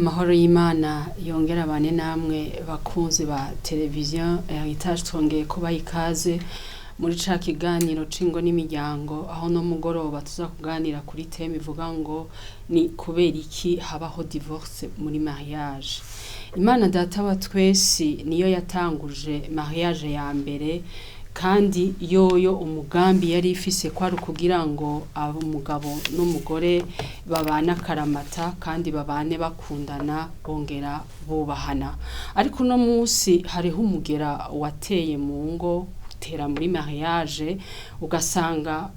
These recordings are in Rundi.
Amahoro y'Imana yongera abane namwe bakunzi ba televiziyo Heritage. Twongeye kubaha ikaze muri ca kiganiro c'ingo n'imiryango, aho no mugoroba tuza kuganira kuri thème ivuga ngo ni kubera iki habaho divorce muri mariage. Imana Data wa twese niyo yatanguje mariage ya mbere, kandi yoyo umugambi yari ifise kwari ukugira ngo umugabo n'umugore babane akaramata kandi babane bakundana, bongera bubahana. Ariko uno munsi hariho umugera wateye mu ngo, utera muri mariage, ugasanga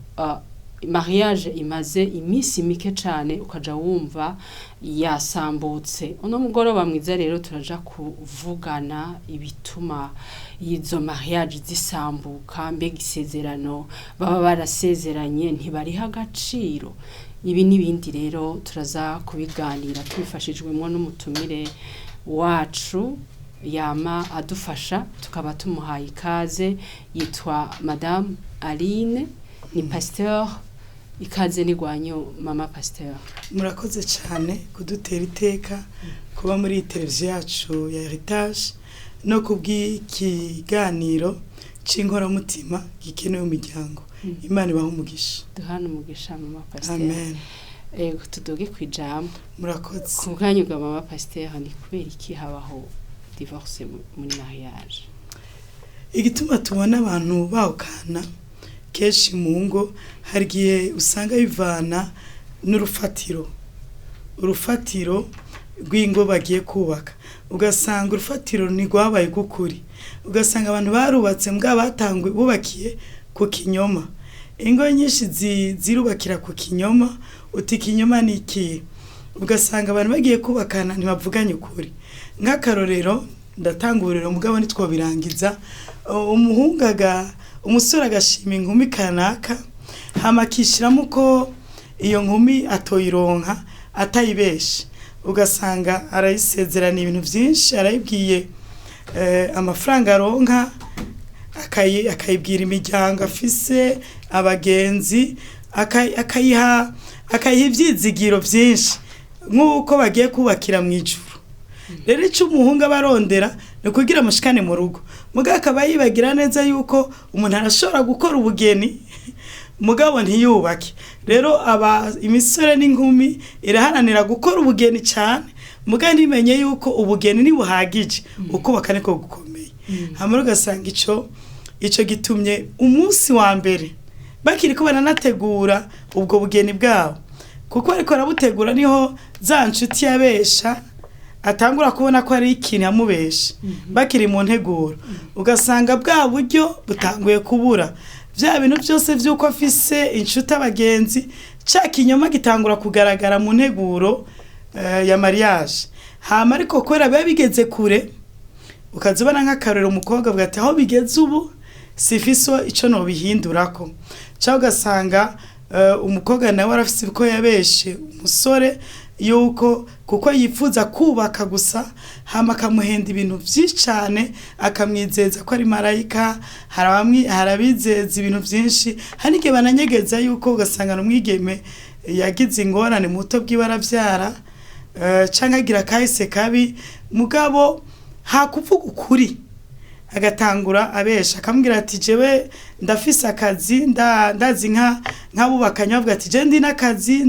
mariage imaze iminsi mike cane ukaja wumva yasambutse. Uno mugoroba mwiza rero turaja kuvugana ibituma izo mariage zisambuka. Mbega isezerano baba barasezeranye ntibariha agaciro? Ibi n'ibindi rero turaza kubiganira tubifashijwemwo n'umutumire wacu yama adufasha, tukaba tumuhaye ikaze. Yitwa Madame Aline, ni pasteur. Ikaze ni gwanyu, mama pasteur. Murakoze cyane kudutera iteka kuba muri iyi televiziyo yacu ya Heritage no kubw'ikiganiro c'inkoramutima gikenewe mu miryango. Imana ibahe umugisha. Duhana umugisha, mama pasteur. Amen. Ego, tuduge kwijambo. Murakoze. Ku bwanyu bwa mama pasteur, ni kubera iki habaho divorce muri mariage? Igituma tubona abantu bahukana kenshi mu ngo, hari igihe usanga bivana n'urufatiro, urufatiro rw'ingo bagiye kubaka. Ugasanga urufatiro ntirwabaye rw'ukuri, ugasanga abantu barubatse mbwa batangwe bubakiye ku kinyoma. Ingo nyinshi zirubakira ku kinyoma. Uti ikinyoma ni ikihe? Ugasanga abantu bagiye kubakana ntibavuganye ukuri. Nk'akarorero, ndatanga uburero mugabo ntitwobirangiza. Umuhungu aga umusore agashima inkumi kanaka, hama akishiramo ko iyo nkumi atoyironka atayibeshe. Ugasanga arayisezerana ibintu vyinshi, arayibwiye amafaranga aronka, akayibwira imiryango afise, abagenzi, akayiha ivyizigiro vyinshi nk'uko bagiye kubakira mw'ijuru. Rero ico umuhungu aba arondera ni ukugira amushikane mu rugo, mugabo akaba yibagira neza yuko umuntu arashobora gukora ubugeni mugabo ntiyubake. Rero aba imisore n'inkumi iraharanira gukora ubugeni cane, mugabo ntimenye yuko ubugeni ntibuhagije, ukubaka niko gukomeye. Hama rero ugasanga ico gitumye umunsi wa mbere bakiriko baranategura ubwo bugeni bwabo, kuko bariko barabutegura niho za nshuti yabesha atangura kubona ko hari ikintu yamubeshe bakiri mu nteguro. Ugasanga bwa buryo butanguye kubura, vya bintu vyose vy'uko afise inshuti, abagenzi, ca kinyoma gitangura kugaragara mu nteguro ya mariage. Hama ariko kubera biba bigeze kure, ukaza ubona nk'akarorero umukobwa avuga ati aho bigeze ubu sifise ico nobihindurako. Canke ugasanga umukobwa nawe arafise uko yabeshe umusore yuko kuko yifuza kubaka gusa, hama akamuhenda ibintu vyinshi cane, akamwizeza ko ari marayika. Hari abizeza ibintu vyinshi, hari n'igihe bananyegeza yuko ugasanga n'umwigeme yagize ingorane mu buto bwiwe, aravyara canke agira akahise kabi, mugabo hakuvuga ukuri agatangura abesha, akamubwira ati jewe ndafise akazi, ndazi nka nk'abubakanye bavuga ati je ndi n'akazi,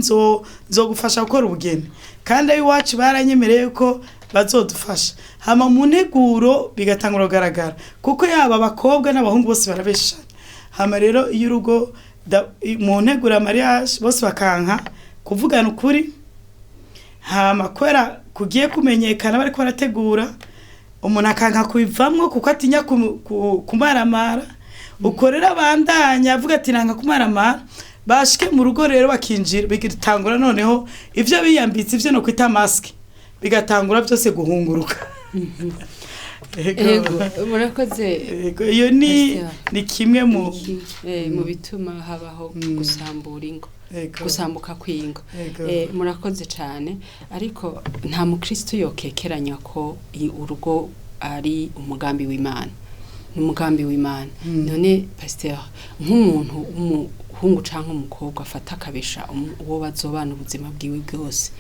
nzogufasha gukora ubugeni, kandi ab'iwacu baranyemereye ko bazodufasha. Hama mu nteguro bigatangura kugaragara, kuko yaba abakobwa n'abahungu bose barabeshana. Hama rero iyo urugo mu nteguro ya mariage bose bakanka kuvugana ukuri, hama kubera kugiye kumenyekana bariko barategura, umuntu akanka kubivamwo kuko atinya kumaramara. Uko rero abandanya avuga ati nanga kumaramara, bashike mu rugo rero bakinjira, bigatangura noneho ivyo biyambitse, ivyo no kwita masque, bigatangura vyose guhunguruka. Ego, murakoze. Ego, iyo ni Pasteur. Ni kimwe mu Mu bituma habaho gusambura ingo, gusambuka kw'ingo. Ego. Murakoze cyane. Ariko nta mukristo yokekeranya ko urugo ari umugambi w'Imana, ni umugambi w'Imana. None pasteur, nk'umuntu w'umuhungu canke umukobwa afata akabesha uwo bazobana ubuzima bwiwe bwose.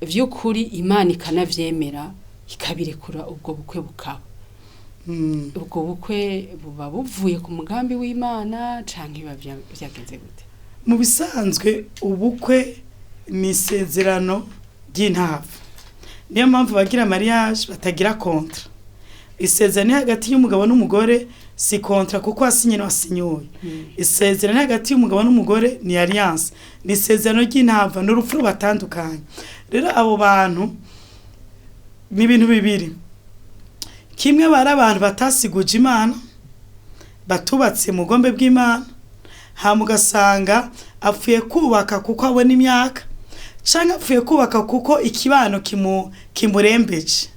Vy'ukuri Imana ikanavyemera, ikabirekura, ubwo bukwe bukaba. Ubwo bukwe buba buvuye ku mugambi w'Imana canke biba vyagenze gute? Mu bisanzwe ubukwe ni isezerano ry'intavu, niyo mpamvu bagira mariage batagira contrat. Isezerano ni hagati y'umugabo n'umugore, si contrat, kuko wasinye n'uwasinyuye. Isezerano ni hagati y'umugabo n'umugore, ni alliance, ni isezerano ry'intava, ni urupfu rubatandukanye. Rero abo bantu ni ibintu bibiri: kimwe, bari abantu batasiguje Imana, batubatse mu bugombe bw'Imana, hama ugasanga apfuye kubaka kuko abona imyaka, canke apfuye kubaka kuko ikibano kimurembeje.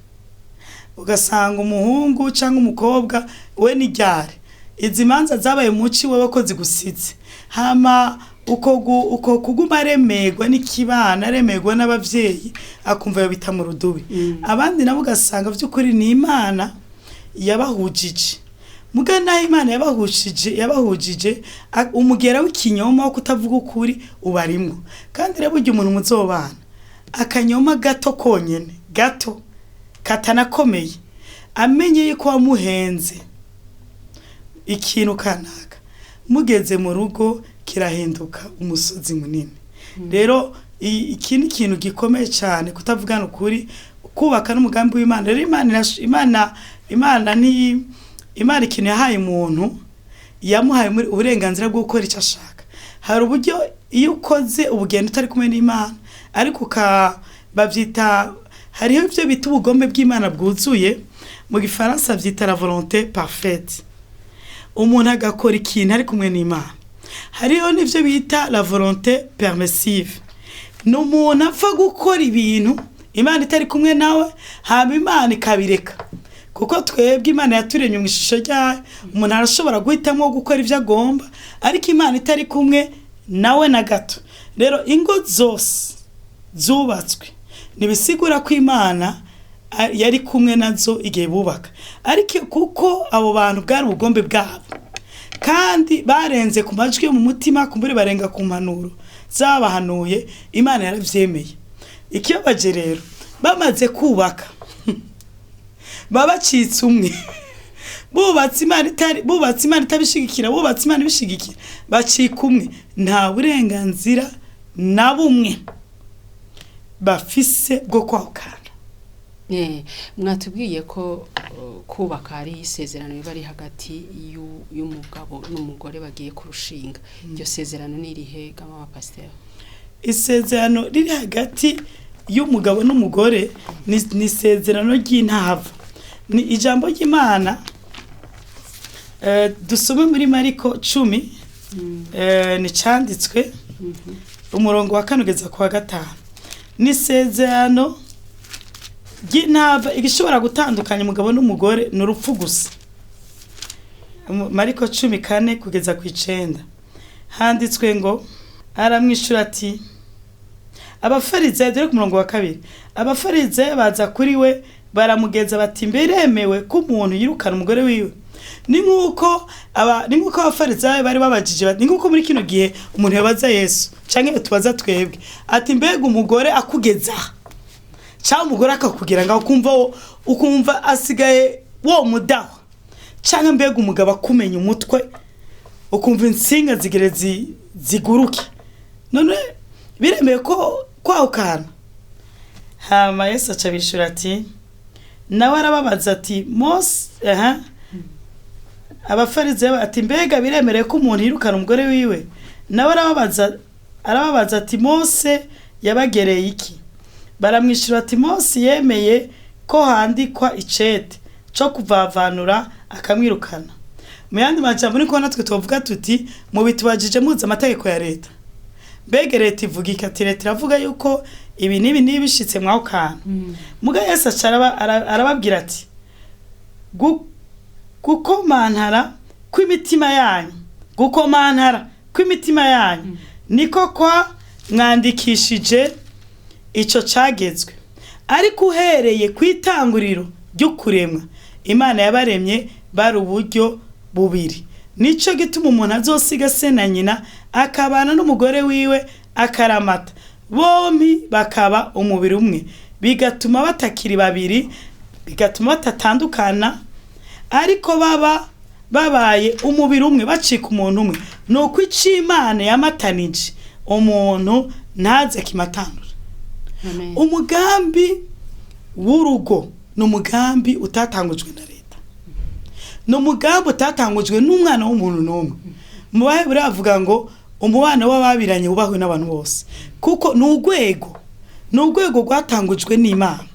Ugasanga umuhungu canke umukobwa we ni ryari izi manza zabaye muci wewe ko zigusize, hama uko kuguma aremerwa n'ikibano, aremerwa n'abavyeyi, akumva yobita mu rudubi. Abandi nabo ugasanga vy'ukuri ni Imana yabahujije. Muga naho Imana yabahujije, umugera w'ikinyoma wo kutavuga ukuri ubarimwo. Kandi rero burya umuntu muzobana, akanyoma gato konyene, gato katanakomeye, amenye yuko wamuhenze ikintu kanaka, mugeze mu rugo kirahinduka umusozi munini. Rero iki ni ikintu gikomeye cyane, kutavugana ukuri. Kubaka n'umugambi w'Imana. Rero Imana ni Imana. Ikintu yahaye umuntu, yamuhaye uburenganzira bwo gukora icyo ashaka. Hari uburyo iyo ukoze ubugendo utari kumwe n'Imana, ariko babyita, hariho ibyo bita ubugombe bw'Imana bwuzuye, mu Gifaransa byita la volonté parfaite, umuntu agakora ikintu ari kumwe n'Imana. Hariho n'ibyo bita la volonté permissive, ni umuntu apfa gukora ibintu Imana itari kumwe nawe, hama Imana ikabireka, kuko twebwe Imana yaturemye mu ishusho ryayo. Umuntu arashobora guhitamo gukora ibyo agomba, ariko Imana itari kumwe nawe na gato. Rero ingo zose zubatswe, ntibisigura ko Imana yari kumwe nazo igihe bubaka, ariko kuko abo bantu bwari ubugombe bwabo, kandi barenze ku majwi yo mu mutima, kumbure barenga ku mpanuro zabahanuye, Imana yaravyemeye. Ikibabaje rero, bamaze kubaka baba bacitse umwe. Bubatse Imana itari, bubatse Imana itabishigikira, bubatse Imana ibishigikira, bacika umwe. Nta burenganzira na bumwe bafise bwo kwahukana. Mwatubwiye ko kubaka ari isezerano riba ari hagati y'umugabo n'umugore bagiye kurushinga. Iryo sezerano ni irihe ga mama pasiteri? Isezerano riri hagati y'umugabo n'umugore ni isezerano ry'intava, ni ijambo ry'Imana. Dusome muri Mariko 10, ni canditswe umurongo wa 4 ugeza ku wa 5. Ni isezerano ry'intava. Igishobora gutandukanya umugabo n'umugore ni urupfu gusa. Mariko 10:4 kugeza ku 9, handitswe ngo: "Aramwishura ati, abafarizayo," dore ku murongo wa 2, "abafarizayo baza kuri we, baramugeza bati: Mbiremewe ko umuntu yirukana umugore wiwe?" Ni nk'uko abafarizayo bari babajije, ni nk'uko muri kino gihe umuntu yabaza Yesu canke tubaza twebwe ati: "Mbega umugore akugeza aha, cyangwa umugore akakubwira ngo ukumva asigaye wo mudaho, cyangwa mbega umugabo akumenya umutwe ukumva insinga zigere ziguruke, none biremeye ko kwahukana?" Hama Yesu aca bishura ati, nawe arababaza ati Mose, aha abafarizayo ati: "Mbega biremereye ko umuntu yirukana umugore wiwe?" Nawe arababaza ati: "Mose yabagereye iki?" Baramwishyura ati: "Mose yemeye ko handikwa icete co kuvavanura akamwirukana." Mu yandi majambo, niko natwe tuvuga tuti: "Mubitubajije muzi amategeko ya leta? Mbega leta ivuga iki?" Ati: "Leta iravuga yuko ibi n'ibi n'ibi bishitse mwaho kantu." Muga Yesu aca arababwira ati: "Gukomantara kw'imitima yanyu, gukomantara kw'imitima yanyu niko kwa mwandikishije ico cagezwe. Ariko uhereye ku itanguriro ry'ukuremwa, Imana yabaremye bari uburyo bubiri. Nico gituma umuntu azosiga se na nyina, akabana n'umugore wiwe akaramata." Bombi bakaba umubiri umwe, bigatuma batakiri babiri, bigatuma batatandukana, ariko baba babaye umubiri umwe, bacika umuntu umwe. Ni uko ico Imana yamatanije umuntu ntaze kimatanura. Amen. Umugambi w'urugo ni umugambi utatangujwe na leta, ni umugambi utatangujwe n'umwana w'umuntu n'umwe. Mu Baheburayo bavuga ngo umubano w'ababiranye wubahwe n'abantu bose, kuko ni urwego, ni urwego rwatangujwe n'Imana.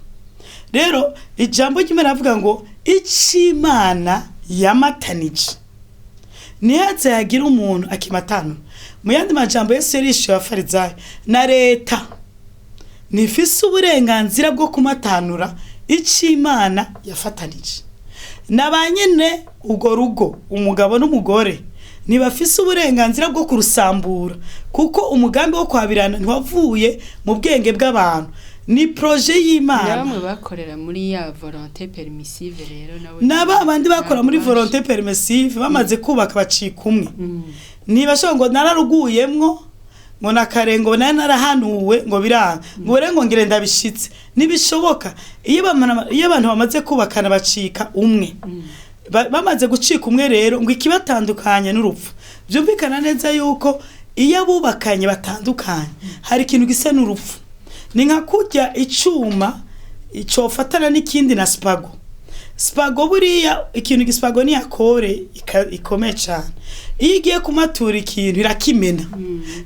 Rero ijambo ry'Imana rivuga ngo ico Imana yamatanije ntihaze hagire umuntu akimatanura. Mu yandi majambo, Yesu yarishyuye Abafarizayo na leta ntifise uburenganzira bwo kumatanura ico Imana yafatanije. Na ba nyene urwo rugo, umugabo n'umugore, ntibafise uburenganzira bwo kurusambura, kuko umugambi wo kwabirana ntiwavuye mu bwenge bw'abantu, ni projet Na y'Imana. bamwe bakorera muri ya volonté permissive rero nabo Na ba bandi bakora muri volonté permissive bamaze kubaka bacika umwe. Ntibashobora ngo nararuguyemwo, ngo nakare, ngo nari narahanuwe, ngo biranga, ngo rero ngo ngire ndabishitse. Ntibishoboka. Iyo abantu bamaze kubakana bacika umwe. Bamaze gucika umwe rero, ngo ikibatandukanye n'urupfu. Byumvikana neza yuko iyo abubakanye batandukanye hari ikintu gisa n'urupfu. Ni nka kurya icuma cofatana n'ikindi na spago. Spago buriya ikintu gispago ni akore ikomeye cyane, iyo igiye kumatura ikintu irakimena.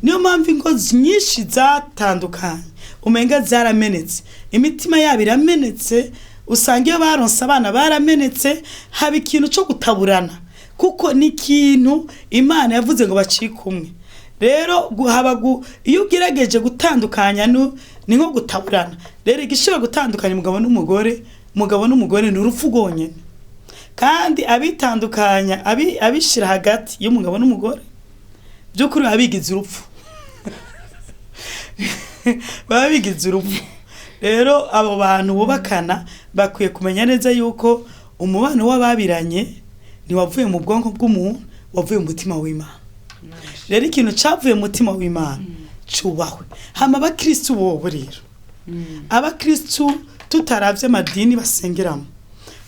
Niyo mpamvu ingo nyinshi zatandukanye umenga zaramenetse, imitima yabo iramenetse. Usanga iyo baronse abana baramenetse, haba ikintu cyo gutaburana, kuko ni ikintu Imana yavuze ngo bacike umwe. Rero iyo ugerageje gutandukanya ni nko gutaburana. Rero igishobora gutandukanya umugabo n'umugore, umugabo n'umugore, ni urupfu rwonyene. Kandi abitandukanya, abishira hagati y'umugabo n'umugore, by'ukuri baba bigize urupfu, baba bigize urupfu. Rero abo bantu bubakana bakwiye kumenya neza yuko umubano w'ababiranye ntiwavuye mu bwonko bw'umuntu, wavuye mu mutima w'Imana. Rero ikintu cavuye mu mutima w'Imana cubahwe. Hama abakristu bobo rero, abakristu tutaravye amadini basengeramo,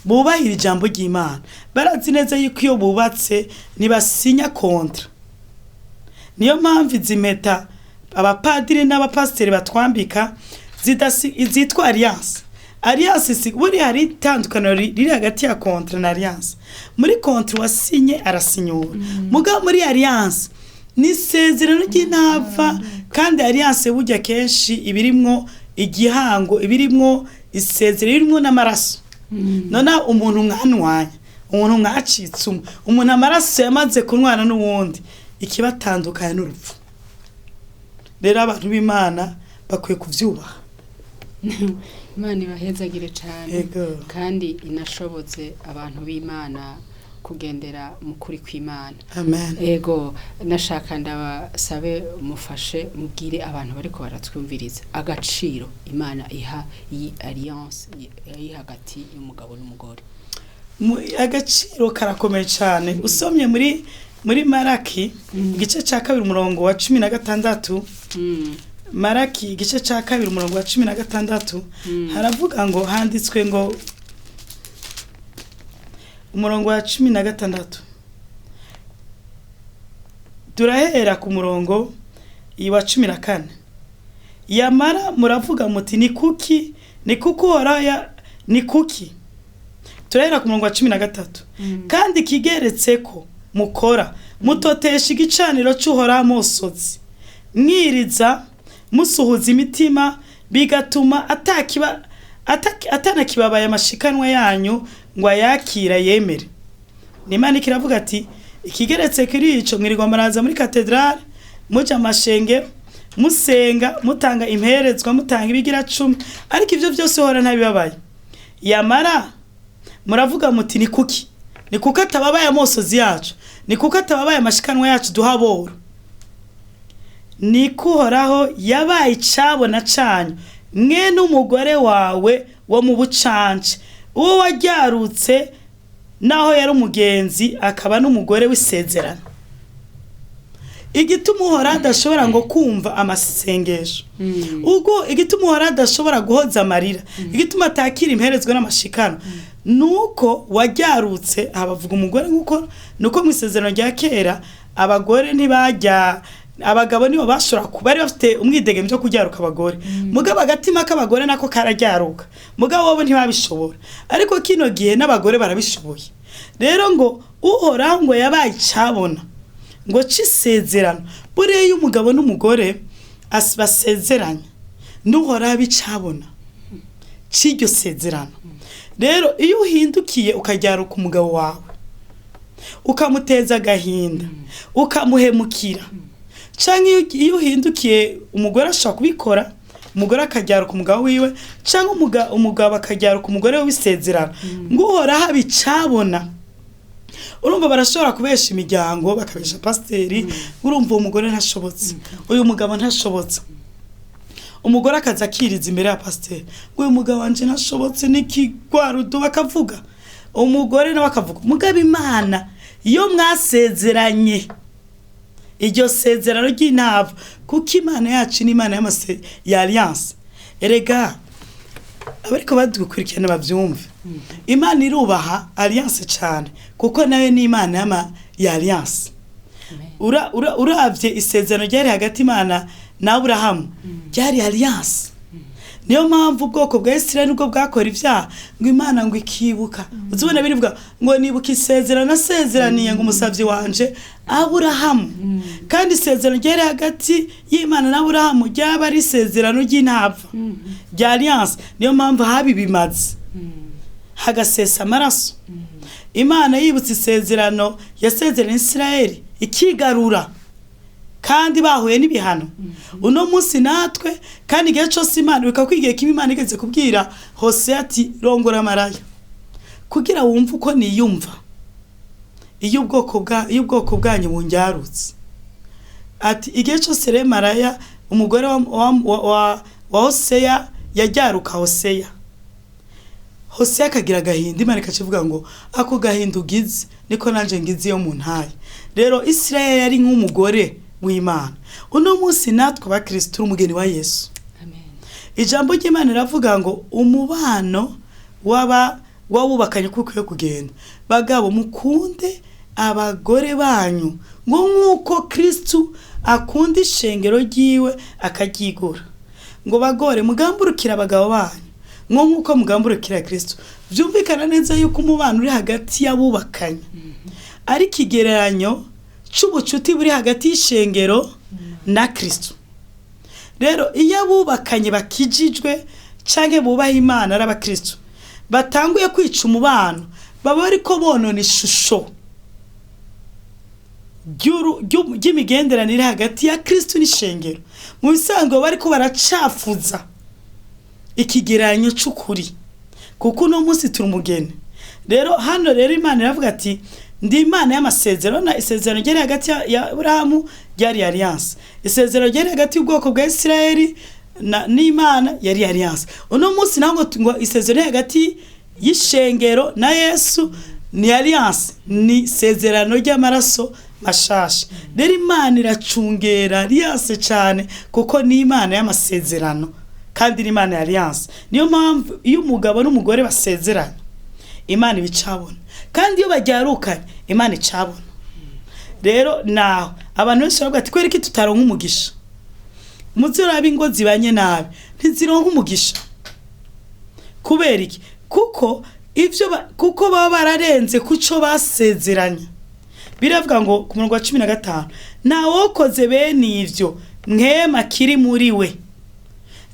bubahira ijambo ry'Imana, barazi neza yuko iyo bubatse ntibasinya contrat. Niyo mpamvu izi mpeta abapadiri n'abapasiteri batwambika zitwa alliance. Alliance si buriya hari itandukaniro riri hagati ya contrat na alliance. Muri contrat wasinye arasinyura, mugabo muri alliance ni isezerano ry'intapfa. Kandi alliance burya kenshi ibirimwo igihango, ibirimwo isezerano, ibirimwo n'amaraso. None umuntu mwanwanya, umuntu mwacitse umwe, umuntu amaraso yamaze kunwana n'uwundi, ikibatandukanya n'urupfu. Rero abantu b'Imana bakwiye kuvyubaha. Imana ibahezagire cyane. Yego. Kandi inashobotse abantu b'Imana kugendera mu kuri kw'Imana. Amen. Ego, nashaka ndabasabe mufashe mubwire abantu bariko baratwumviriza agaciro Imana iha iyi alliance iri hagati y'umugabo n'umugore. Agaciro karakomeye cyane. Usomye muri Maraki igice cya 2 umurongo wa 16, Maraki igice cya 2 umurongo wa 16, haravuga ngo, handitswe ngo, umurongo wa 16, turahera ku murongo wa 14: "Yamara muravuga muti: Ni kuki? Ni kuki Uhoraho ni kuki?" Turahera ku murongo wa 13: "Kandi ikigeretse ko mukora, mutotesha igicaniro cy'Uhoraho amosozi, mwiriza musuhuza imitima, bigatuma atanakibabaye amashikanwa yanyu ngo ayakira yemere." Nimana ikiravuga ati: "Ikigeretse kuri ico, mwirirwa muraza muri katedrale, muja amashengero, musenga, mutanga imperezwa, mutanga ibigira cumi, ariko ivyo byose uhora ntabibabaye. Yamara muravuga muti: Ni kuki? Ni kuko atababaye amosozi yacu? Ni kuko atababaye amashikanwa yacu duha aboro?" Ni ko Uhoraho yabaye icabona canyu, mwe n'umugore wawe wo mu bucance, uwo waryarutse naho yari umugenzi akaba n'umugore w'isezerano. Igituma Uhoraho adashobora ngo kumva amasengesho, ubwo igituma Uhoraho adashobora guhoza amarira, igituma atakira imperezwa n'amashikano, nuko waryarutse. Aha bavuga umugore, nkuko nuko mu isezerano rya kera abagore ntibajya, abagabo nibo bashobora kuba bari bafite umwidegemvyo wo kuryaruka abagore, mugabo agatima k'abagore nako kararyaruka, mugabo bo ntibabishobora. Ariko kino gihe n'abagore barabishoboye. Rero ngo Uhoraho ngo yabaye icabona ngo c'isezerano. Buriya iyo umugabo n'umugore basezeranye, n'Uhoraho abicabona c'iryo sezerano. Rero iyo uhindukiye ukajyaruka umugabo wawe, ukamuteza agahinda, ukamuhemukira, canke iyo uhindukiye umugore, ashobora kubikora, umugore akajyaruka umugabo wiwe, canke umugabo akajyaruka umugore we w'isezerano, ngo Uhoraho abicabona. Urumva barashobora kubesha imiryango, bakabesha pasiteri, urumva uwo mugore ntashobotse, uyu mugabo ntashobotse. Umugore akaza akiriza imbere ya pasiteri ngo uyu mugabo wanje ntashobotse, n'ikigwarudu, bakavuga, umugore nawe akavuga. Mugabo Imana iyo mwasezeranye iryo sezerano ry'intava, kuko Imana yacu ni Imana ya alliance. Erega abariko badukurikirana bavyumve, Imana irubaha alliance cane, kuko nayo ni Imana ya alliance. Uravye isezerano ryari hagati Imana na Aburahamu, ryari alliance. Niyo mpamvu ubwoko bwa Isirayeli nubwo bwakora ibyaha, ngo Imana ngo ikibuka, uzibona birivuga ngo nibuka isezerano nasezeraniye ngo umusavyi wanje Aburahamu. Kandi isezerano ryari hagati y'Imana na Aburahamu ryaba ari isezerano ry'intava, rya alliance. Niyo mpamvu haba ibimazi, hagasesa amaraso. Imana yibutse isezerano yasezeranye Isirayeli, ikigarura kandi bahuye n'ibihano. Uno munsi natwe kandi igihe cyose Imana bikaba igihe kimwe Imana igeze kubwira Hose ati rongora maraya kugira wumve uko niyumva iyo ubwoko bwanyu bungyarutse. Ati igihe cyose rero maraya umugore wa Hoseya yajyaruka Hoseya, Hoseya akagira agahinda, Imana ikakivuga ngo ako gahinda ugize niko nanje ngize iyo mu ntaye. Rero Isirayeli yari nk'umugore w'Imana. Uno munsi natwe abakristo turi umugeni wa Yesu. Amen. Ijambo ry'Imana riravuga ngo umubano waba wawubakanye uko ukwiye kugenda. Bagabo, mukunde abagore banyu ngo nk'uko Kristu akunda ishengero ryiwe akaryigura. Ngo bagore, mugamburukire abagabo banyu ngo nk'uko mugamburukira Kristu. Byumvikana neza yuko umubano uri hagati y'abubakanye ari ikigereranyo c'ubucuti buri hagati y'ishengero na Kristu. Rero iyo abubakanye bakijijwe canke bubaha Imana ari abakristo batanguye kwica umubano, baba bariko bonona ishusho ry'imigenderanire hagati ya Kristo n'ishengero. Mu bisanzwe baba bariko baracafuza ikigereranyo c'ukuri, kuko uno munsi turi umugeni. Rero hano rero Imana iravuga ati ndi Imana y'amasezerano. Na isezerano ryari hagati ya Aburahamu ryari alliance, isezerano ryari hagati y'ubwoko bwa Isirayeli n'Imana yari alliance. Uno munsi naho ngo isezerano riri hagati y'ishengero na Yesu ni alliance, ni isezerano ry'amaraso mashasha. Rero Imana iracungera alliance cyane, kuko ni Imana y'amasezerano kandi ni Imana ya alliance. Niyo mpamvu iyo umugabo n'umugore basezeranye, Imana ibicabona, kandi iyo baryarukanye, Imana icabona. Rero naho abantu benshi baravuga ati kubera iki tutaronka umugisha? Muze urabe ingo zibanye nabi ntizironka umugisha. Kubera iki? Kuko ivyo kuko baba bararenze kuco basezeranye. Biravuga ngo ku murongo wa 15, ntawokoze bene ivyo mwema kiri muri we.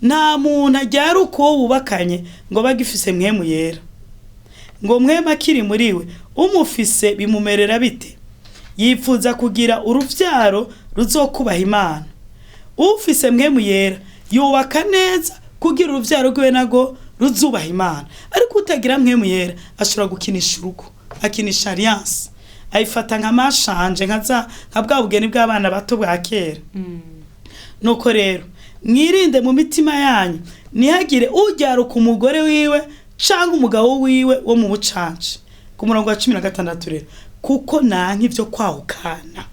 Nta muntu ajyaruka uwo wubakanye ngo bagifise mwemu yera, ngo mwema akiri muri we. Umufise bimumerera bite? Yipfuza kugira uruvyaro ruzokubaha Imana. Ufise mwemu yera yubaka neza kugira uruvyaro rwiwe nago ruzubaha Imana. Ariko utagira mwemu yera ashobora gukinisha urugo, akinisha alliance, ayifata nka mashanje, nka bwa bugeni bw'abana bato bwa kera. Nuko rero mwirinde mu mitima yanyu, ntihagire ujyaruka umugore wiwe canke umugabo wiwe wo mu bucance. Ku murongo wa 16 rero, kuko nanka ivyo kwahukana.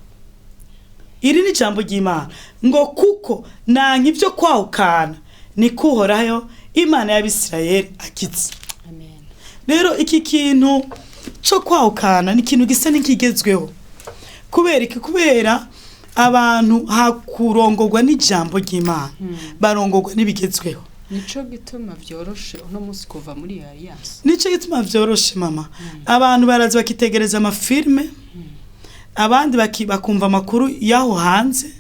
Iri ni ijambo ry'Imana ngo kuko nanka ibyo kwahukana, niko Uhoraho Imana y'Abisirayeli akitse. Amen. Rero iki kintu cyo kwahukana ni ikintu gisa n'ikigezweho. Kubera iki? Kubera abantu hakurongorwa n'ijambo ry'Imana, barongorwa n'ibigezweho. Nico gituma vyoroshe uno munsi kuva muri iyo alliance. Nico gituma vyoroshe, mama. Abantu baraza bakitegereza amafilme, abandi bakumva amakuru y'aho hanze,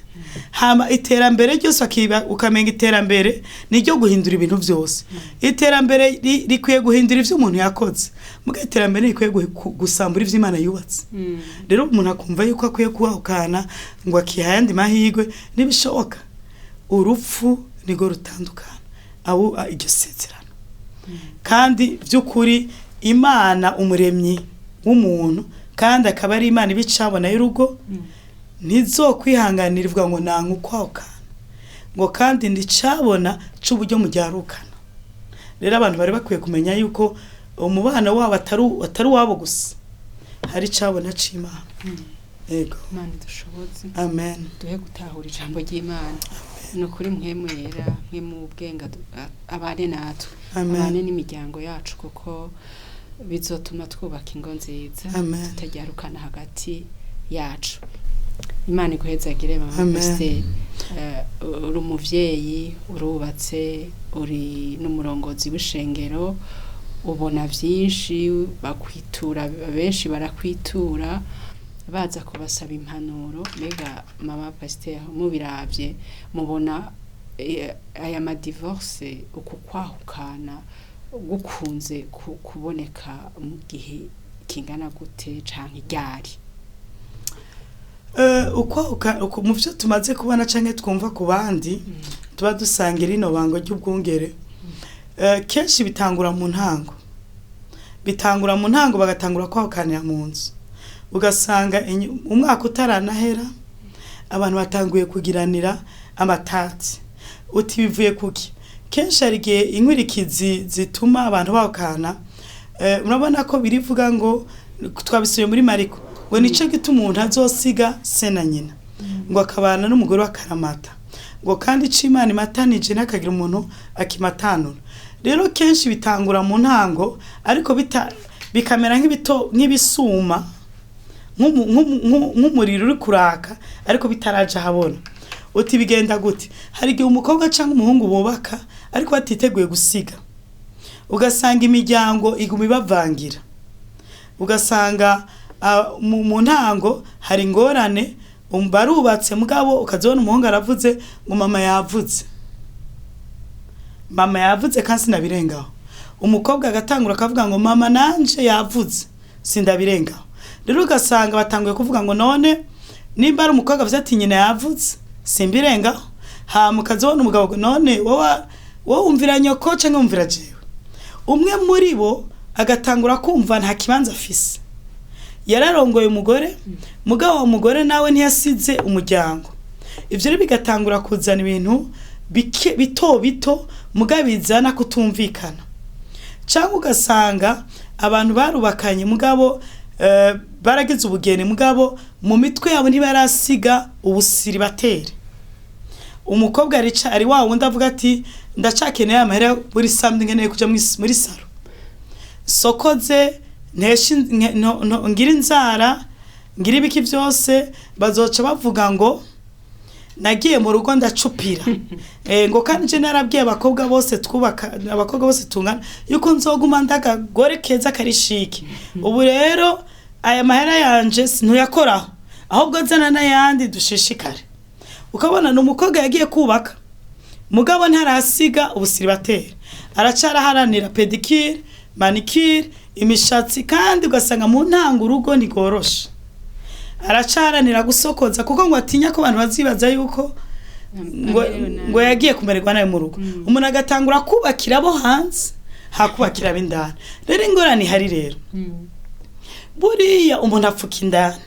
hama iterambere ryose ukamenga iterambere niryo guhindura ibintu byose. Iterambere rikwiye guhindura ivyo umuntu yakoze, muga iterambere rikwiye gusambura ivyo Imana yubatse. Rero umuntu akumva yuko akwiye kuhahukana ngo akiha ayandi mahirwe. Ntibishoboka, urupfu nirwo rutandukana abo iryo sezerano. Kandi by'ukuri Imana umuremyi w'umuntu, kandi akaba ari Imana ibicabona y'urugo, ntizokwihanganira ivuga ngo nanka ukwahukana, ngo kandi ndicabona c'uburyo muryarukana. Rero abantu bari bakwiye kumenya yuko umubano wabo atari uwabo gusa, hari icabona c'Imana. Yego. Imana idushoboze. Amen. Duhe gutahura ijambo ry'Imana. Ni ukuri mwemu yera, mwemu ubwenga abane natwe, Amen. abane n'imiryango yacu, kuko bizotuma twubaka ingo nziza, Amen. tutaryarukana hagati yacu. Imana iguhezagire, mama. Amen. Pasiteri, uri umuvyeyi, urubatse, uri n'umurongozi w'ishengero, ubona vyinshi, bakwitura benshi, barakwitura baza kubasaba impanuro. Mbega mama pasiteri, mubiravye mubona aya madivorce, uku kwahukana gukunze kuboneka mu gihe kingana gute canke ryari? Uko mu byo tumaze kubona canke twumva ku bandi tuba dusanga rino bango ry'ubwungere, kenshi bitangura mu ntango, bitangura mu ntango, bagatangura kwahukanira mu nzu, ugasanga umwaka utaranahera abantu batanguye kugiranira amatati. Uti bivuye kuki? Kenshi hari igihe inkurikizi zituma abantu bahukana. Murabona ko birivuga ngo, twabisubiye muri Mariko, ngo nico gituma umuntu azosiga se na nyina, ngo akabana n'umugore w'akaramata, ngo kandi ico Imana imatanije ntakagira umuntu akimatanura. Rero kenshi bitangura mu ntango, ariko bikamera nk'ibito, nk'ibisuma, nk'umuriro uri kuraka ariko bitaraja ahabona. Uti bigenda gute? Hari igihe umukobwa cyangwa umuhungu bubaka ariko batiteguye gusiga, ugasanga imiryango iguma ibavangira, ugasanga mu ntango hari ingorane, barubatse mugabo ukazibona umuhungu aravuze ngo mama yavuze, mama yavuze kandi sinabirengaho. Umukobwa agatangura akavuga ngo mama nanje yavuze, sindabirengaho. Rero ugasanga batanguye kuvuga ngo none nimba ari umukobwa avuze ati nyina yavuze, simbirengaho. Hama ukazibona umugabo ngo none wowe wumvira nyoko canke wumvira jewe? Umwe muri bo agatangura kumva nta kibanza afise. Yararongoye umugore, mugabo uwo mugore nawe ntiyasize umuryango. Ivyo rero bigatangura kuzana ibintu bito bito, mugabo bizana kutumvikana. Cyangwa ugasanga abantu barubakanye, mugabo baragize ubugeni, mugabo mu mitwe yabo ntibarasiga ubusiribateri. Umukobwa arica ari wa wundi avuga ati ndacakeneye amahera buri samedi, nkeneye kuja muri salon, sokoze, nteshe ngira inzara, ngira ibiki byose, bazoca bavuga ngo nagiye mu rugo ndacupira, ngo kandi je narabwiye abakobwa bose twubaka, abakobwa bose tungana, yuko nzoguma ndakagore keza karishike. Ubu rero aya mahera yanje ntuyakoraho, ahubwo zana n'ayandi dushishikare. Ukabona ni umukobwa yagiye kubaka, mugabo ntarasiga ubusiribateri, aracaraharanira pédicure, manicure, imishatsi, kandi ugasanga mu ntango urugo ntigoroshe, aracaharanira gusokoza kuko ngo atinya ko abantu bazibaza yuko ngo yagiye kumererwa nabi mu rugo. Umuntu agatangura kubakira abo hanze hakubakira ab'indani. Rero ingorane ihari rero, buriya umuntu apfuka indani.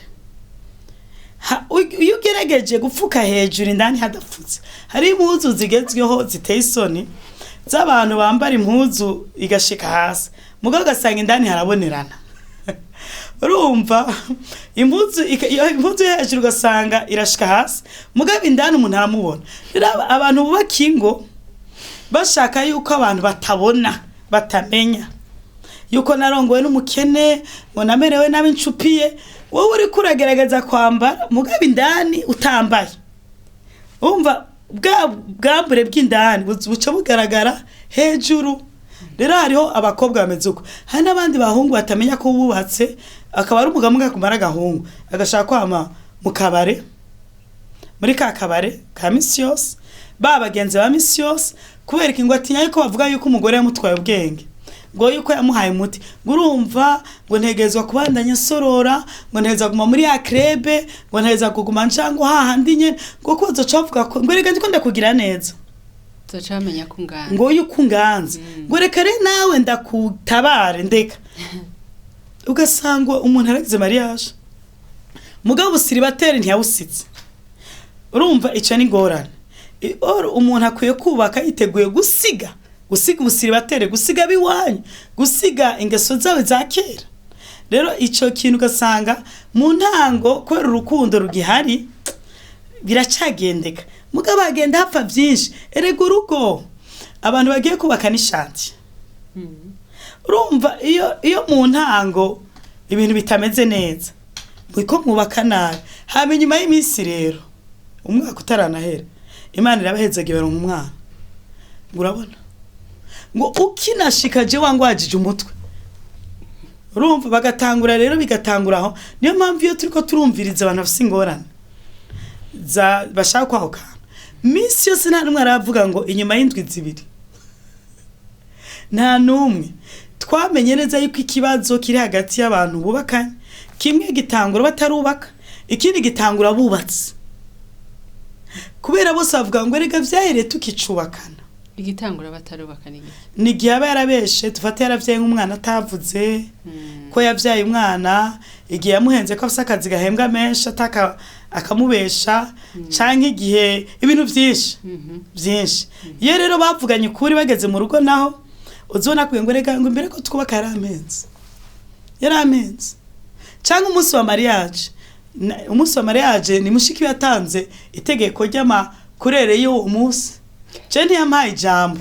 Iyo ugerageje gupfuka hejuru indani hadapfutse, hari impuzu zigezweho ziteye isoni z'abantu bambara impuzu igashika hasi, mugabo ugasanga indani harabonerana. Urumva impuzu iyo impuzu yo hejuru ugasanga irashika hasi, mugabo indani umuntu aramubona. Rero abantu bubaka ingo bashaka yuko abantu batabona, batamenya yuko narongowe n'umukene, ngo namerewe nabi ncupiye. Wowe uriko uragerageza kwambara, mugabo indani utambaye. Umva bwa bwambure bw'indani buca bugaragara hejuru. Rero hariho abakobwa bameze uko, hari n'abandi bahungu batamenya ko bubatse, akaba ari umugabo umwe akumara agahungu agashaka kwama mu kabare, muri ka kabare ka misi yose, ba bagenzi ba misi yose, kubera iki? Ngo atinya yuko bavuga yuko umugore yamutwaye ubwenge, ngo yuko yamuhaye umuti, ngo urumva ngo ntegerezwa kubandanya nsorora, ngo ntegerezwa kuguma muri ya krebe, ngo ntegerezwa kuguma ncango hahandi nyene, ngo ko bazoca bavuga ko ngo reka ndiko ndakugira neza, Tuzoca bamenya ko ungana. Ngo yuko unganze, ngo reka rero nawe ndakutabare ndeka. Ugasanga umuntu aragize mariage, mugabo ubusiribateri ntiyawusitse. Urumva ico ni ingorane. Or umuntu akwiye kubaka yiteguye gusiga ubusiribateri, gusiga abiwanyu, gusiga ingeso zawe za kera. Rero ico kintu ugasanga mu ntango kubera urukundo rugihari biracagendeka, mugabo hagenda hapfa vyinshi. Erega urugo abantu bagiye kubaka n'ishanti. Urumva iyo mu ntango ibintu bitameze neza, muriko mwubaka nabi, hama inyuma y'iminsi rero umwaka utaranahera, Imana irabahezaga ibaronka umwana, ngo urabona ngo ukinashika je wangwajije umutwe. Urumva bagatangura rero, bigatangura aho. Niyo mpamvu iyo turiko turumviriza abantu bafise ingorane za bashaka kwahukana, minsi yose nta n'umwe aravuga ngo inyuma y'indwi 2, nta n'umwe. Twamenye neza yuko ikibazo kiri hagati y'abantu bubakanye, kimwe gitangura batarubaka, ikindi gitangura bubatse, kubera bose bavuga ngo erega vyahereye tukicubakana. Igitangura batarubaka ni iki? Ni igihe aba yarabeshe, dufate yaravyaye nk'umwana atavuze ko yavyaye umwana, igihe yamuhenze ko afise akazi gahembwa menshi ataka akamubesha, canke igihe ibintu vyinshi vyinshi. Iyo rero bavuganye ukuri bageze mu rugo, naho uzobona kugira ngo reka ngo imbere ko twubaka yarampenze, yarampenze. Canke umunsi wa mariage, umunsi wa mariage ni mushiki we yatanze itegeko ry'amakurere y'uwo munsi, je ntiyampaye ijambo.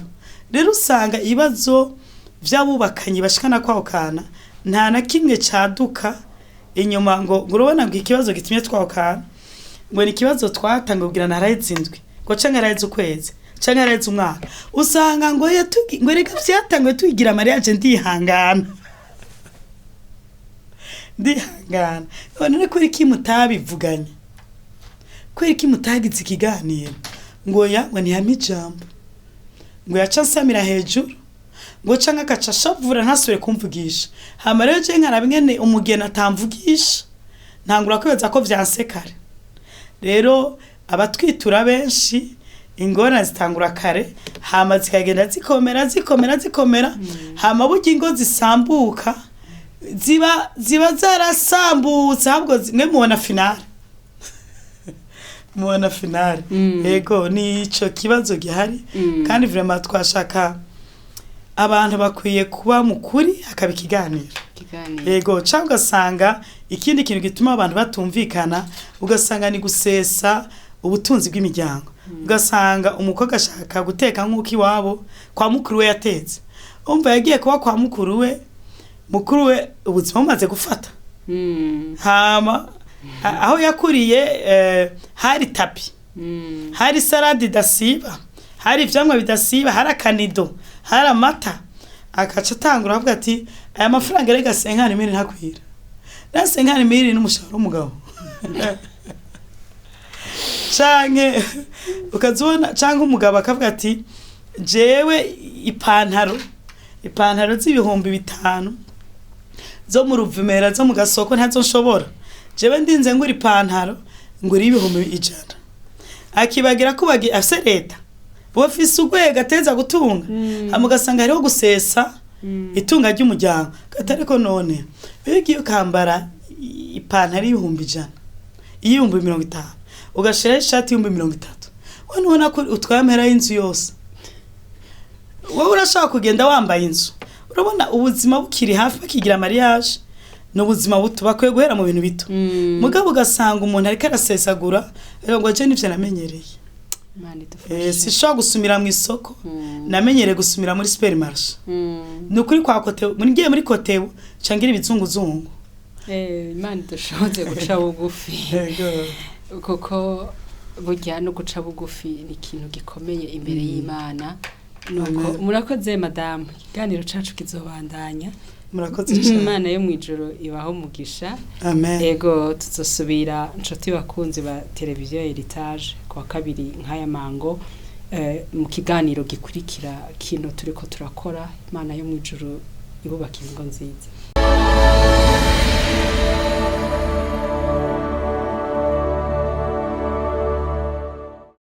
Rero usanga ibibazo vy'abubakanyi bashikana kwahukana nta na kimwe caduka inyuma ngo urabona ngo ikibazo gitumye twahukana, ngo ni ikibazo twatanga kugira naraheze indwi, ngo canke naraheze ukwezi, canke naraheze umwaka. Usanga ngo ngo reka vyatanguye tuyigira mariage, ndihangana ndihangana. None kubera iki mutabivuganye? Kubera iki mutagize ikiganiro? Ngo ya ngo ntihame ijambo, ngo yaca nsamira hejuru, ngo canke agaca ashavura ntasubire kumvugisha. Hama rero je nkaraba ingene umugeni atamvugisha, ntangura kwibaza ko vyanse kare. Rero abatwitura benshi ingorane zitangura kare, hama zikagenda zikomera zikomera zikomera, hama burya ingo zisambuka ziba zarasambutse, ahubwo mwe mubona finale, mubona finale. Yego, nico kibazo gihari. Kandi vraiment twashaka abantu bakwiye kuba mu kuri, hakaba ikiganiro. Ikiganiro. Yego, cyangwa ugasanga ikindi kintu gituma abantu batumvikana, ugasanga ni gusesa ubutunzi bw'imiryango. Ugasanga umukobwa ashaka guteka nk'uko iwabo kwa mukuru we yatetse. Umva yagiye kuba kwa mukuru we, mukuru we ubuzima bumaze gufata, hama aho yakuriye hari tapi, hari salade idasiba, hari ivyamwa bidasiba, hari akanido, hari amata. Akaca atangura avuga ati aya mafaranga rega 50 mille ntakwira, na 50 mille n'umushahara w'umugabo. Canke ukazibona, canke umugabo akavuga ati jewe ipantaro z'5,000 zo mu Ruvumera, zo mu gasoko, ntazo nshobora, jewe ndinze ngura ipantaro ngura 100,000. Akibagira ko bagi afise leta bofise urwego ateza gutunga. Hama ugasanga hariho gusesa itunga ry'umuryango. Katariko none iyo ugiye ukambara ipantaro y'100,000, iy'50,000, ugashiraho ishati y'30,000, we ntubona ko utwaye amahera y'inzu yose? Wowe urashaka kugenda wambaye inzu. Urabona ubuzima bukiri hafi bakigira mariage. Ni ubuzima buto, bakwiye guhera mu bintu bito. Mugabo ugasanga umuntu ariko arasesagura, ariko ngo je nivyo namenyereye. Imana idufashe. Sinshobora gusumira mu isoko, namenyereye gusumira muri supermarché. Ni ukuri kwa COTEBU, muri ngiye muri COTEBU cangira ibizunguzungu. Imana idushoboze guca bugufi, kuko burya no guca bugufi ni ikintu gikomeye imbere y'Imana. Nuko Amen. murakoze madamu, ikiganiro cacu kizobandanya. Murakoze cyane. Imana yo mw'ijuru ibaho umugisha. Amen. Ego, tuzosubira, nshuti bakunzi ba televiziyo Heritage, kuwa kabiri nk'aya mango, mu kiganiro gikurikira kino turiko turakora. Imana yo mw'ijuru ibubaka ingo nziza.